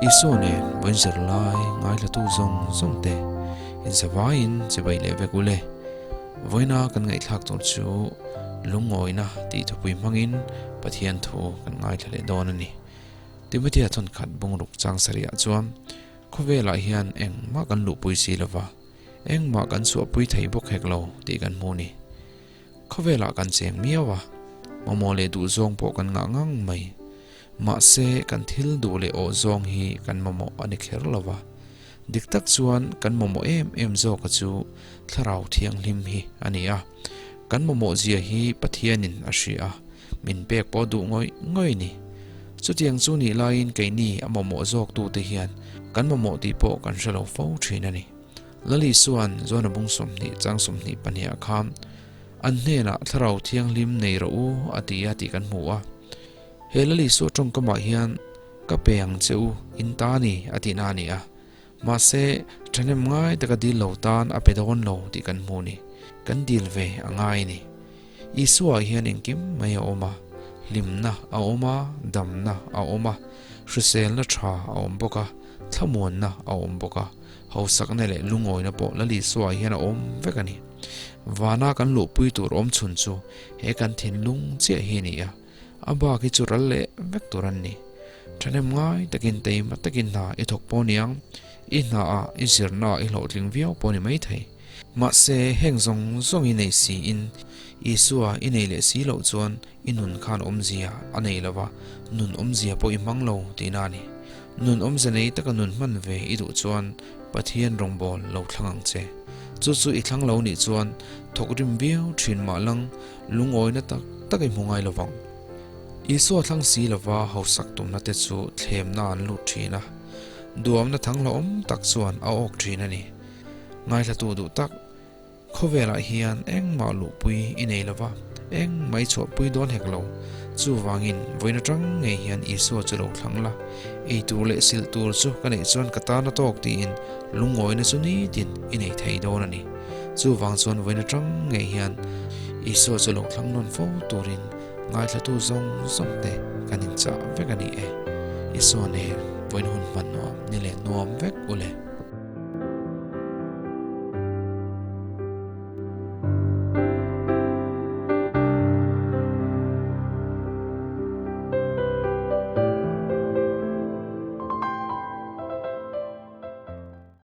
Isua nen vawiin zirlai ngaithlatu zawng zawng te inzavaiin chibai leh vek ule. Vawiina kan ngaihthlak tur chu lungawina tih thupui hmangin Pathian thu kan ngaithla leh dawn a ni. Timothea thawnkhat bungruk chang sarihah chuan khawvelah hian engmah kan luhpui si lova, engmah kan chhuahpui thei bawk hek lo tih kan hmu a ni. Khawvelah kan cheng miau a, mamawh leh duh zawng pawh kan ngah ngang mai. Mahse, kan thil duh leh awh zawng hi kan mamawh a ni kher lo va. Dik tak chuan kan mamawh em em zawka chu Thlarau Thianghlim hi a ni a. Kan mamawh zia hi Pathianin a hria a, min pek pawh duh ngawih ngawih a ni. Chutiang chu nih laiin keini a mamawh zawktute hian kan mamawh tih pawh kan hre lo fo thin a ni. Lali chuan Jona bung 20 chang 22 ah khan an hnenah Thlarau Thianghlim nei rawh u a ti a tih kan hmu a. He Lali Isua tawngkamah hian ka pe ang che u in ta ni a tihna a ni a. Mahse, thahnem ngai taka dil lo tan a pe dawn lo tih kan hmu ni. Kan dil ve a ngai ni. Isua ah hian engkim mai a awm a, hlimna a awm a, damna a awm a, hriselna tha a awm bawk a, thlamuanna a awm bawk a. Hausakna leh lungawina pawh Lal Isua hian a awm vek a ni. Vana kan luhpui tur awm chhun chu he kan thinlung chiah hi a ni a, a bak hi chu ral leh vek tur an ni. Thahnem ngai takin teima takin hna i thawk pawh niang, i hna ah i zirna ah i hlawhtling viau pawh ni maithei. Mahse, heng zawng zawng i nei siin Isua i nei leh si loh chuan i nun khan awmzia a nei lo va, nun awmzia pawh i hmang lo tihna a ni. Nun awmze nei taka nun hman ve i duh chuan Pathian rawngbâwl lo thlang ang che. Chu chu i thlang lo nih chuan thawk rim viau thin mah lang lungawina tak tak i hmu ngai lo vang. Isua thlang si lova hausak tumna te chu thlemna an lut thin a, duamna thang hlauhawm tak chuan a awk thin a ni. Ngaithlatu duh tak. Khawvelah hian engmah luhpui i nei lova, engmah i chhuahpui dawn hek lo. Chuvangin, vawiin atang ngei hian Isua chu lo thlang la, ei tur leh silh tur chu ka neih chuan ka tan a tawk tiin lungawina chu nitin i nei thei dawn a ni. Chuvang chuan vawiin atang ngei hian Isua chu lo thlang nawn fo turin ngaithlatu zawng zawng te kan inchah vek a ni e. Isua nen vawiin hun hman nuam ni leh nuam vek u le.